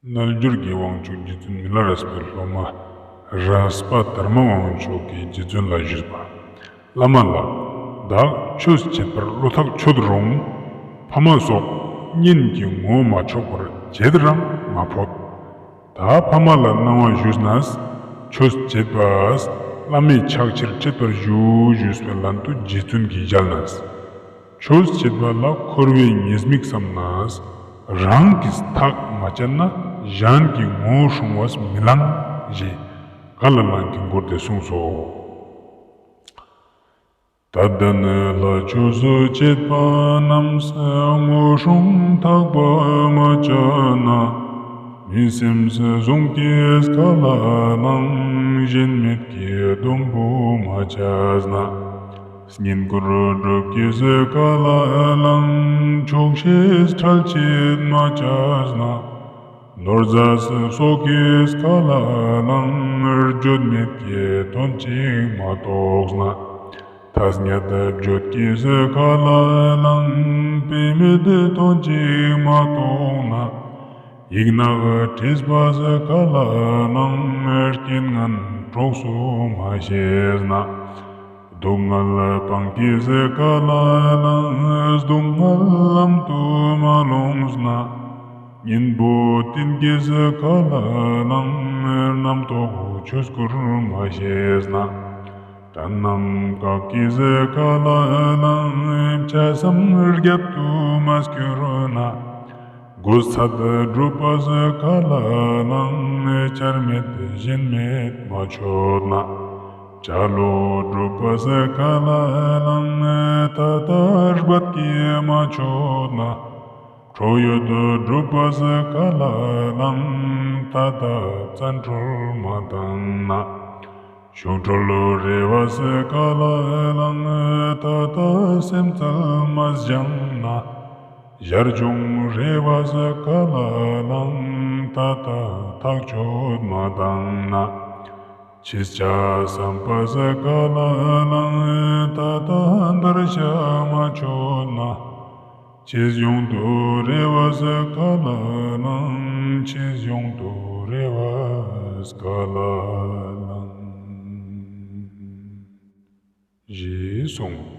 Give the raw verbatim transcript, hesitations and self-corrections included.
རྣལ་འབྱོར་གྱི་དབང་ཕྱུག་རྗེ་བཙུན་མི་ལ་རས་པའི་སློབ་མ་རས་པ་དར་མ་དབང་ཕྱུག་གིས་རྗེ་བཙུན་ལ་ཞུས་པ། བླ་མ་ལགས། བདག་ཆོས་བྱེད་པར་བློ་ཐག་ཆོད་རུང་། ཕ་མ་སོགས་གཉེན་གྱི་ངོ་མ་ཆོད་པར་བྱེད་རང་མ་ཕོད། ད་ཕ་མ་ལ་གནང་བ་ཞུས་ནས། ཆོས་བྱེད་པ་བླ་མའི་ཕྱག་ཕྱིར་ཁྲིད་པར་ཞུ་ཞུས་པའི་ལན་དུ་རྗེ་བཙུན་གྱིས་ཞལ་ནས། ཆོས་བྱེད་པ་ལ་འཁོར་བའི་ཉེས་དམིགས་བསམ་ནས། རང་གིས་ཐག་མ་བཅད་ན་གཞན་གྱི་ངོ་སྲུང་བས་མི་ལང་ཞེས་ག་ལ་ལང་གིས་མགུར་དེ་གསུངས་སོ། ད་ལྟ་ནི་ལྷ་ཆོས་སུ་བྱེད་པ་རྣམས། ངོ་སྲུང་ཐག་པ་མ་ཆོད་ན། མི་སེམས་བཟུང་གིས་ག་ལ་ལང་། གཞན་མེད་ཀྱི་སྡོང་པོ་མ་ཆགས་ན། བསྙེན་བཀུར་སྒྲུབ་ཀྱིས་ག་ལ་ལང་། ཆོག་ཤེས་ཁྲེལ་ཆེད་མ་ཆགས་ན། ནོར་རྫས་སོགས་ཀྱིས་ག་ལ་ལང་། བརྗོད་མེད་ཀྱི་དོན་གཅིག་མ་རྟོགས་ན། ཐ་སྙད་བརྗོད་ཀྱིས་ག་ལ་ལང་། དཔེ་མེད་དོན་གཅིག་མ་རྟོགས་ན། ཡིག་ནག་བྲིས་པས་ག་ལ་ལང་། རྐྱེན་ངན་གྲོགས་སུ་མ་ཤེས་ན། སྡུག་བསྔལ་སྤང་གིས་ག་ལ་ལང་། སྡུག་བསྔལ་ལམ་དུ་མ་ལྷུངས་ན། གཉེན་པོ་བསྟེན་གྱིས་ག་ལ་ལང་། རྣམ་རྟོག་ཆོས་སྐུར་མ་ཤེས་ན། དྲན་རྣམ་བཀག་གིས་ག་ལ་ལང་། བྱ་བསམ་རྒྱབ་ཏུ་མ་སྐྱུར་ན། དགོས་ཚད་སྒྲུབ་པས་ག་ལ་ལང་། བྱར་མེད་གཞན་མེད་མ་ཆོད་ན། བྱ་བློ་སྒྲུབ་པས་ག་ལ་ལང་། ད་ལྟ་རྦད་ཀྱིས་མ་ཆོད་ན། ཁྲོ་ཡོད་སྒྲུབ་པས་ག་ལ་ལང་། ད་ལྟ་བཙན་ཁྲོལ་མ་བཏང་ན། ཤུགས་ཁྲོལ་རེ་བས་ག་ལ་ལང་། ད་ལྟ་སེམས་རྩལ་མ་སྦྱངས་ན། ཞར་བྱུང་རེ་བས་ག་ལ་ལང་། ད་ལྟ་ཐག་ཆོད་མ་བཏང་ན། ཕྱིས་ཆ་བསམ་པས་ག་ལ་ལང་། ད་ལྟ་འདར་ཤ་མ་ཆོད་ན། ཕྱིས་ཡོང་དུ་རེ་བས་ག་ལ་ལང་། ཕྱིས་ཡོང་དུ་རེ་བས་ག་ལ་ལང་། ཞེས་གསུངས།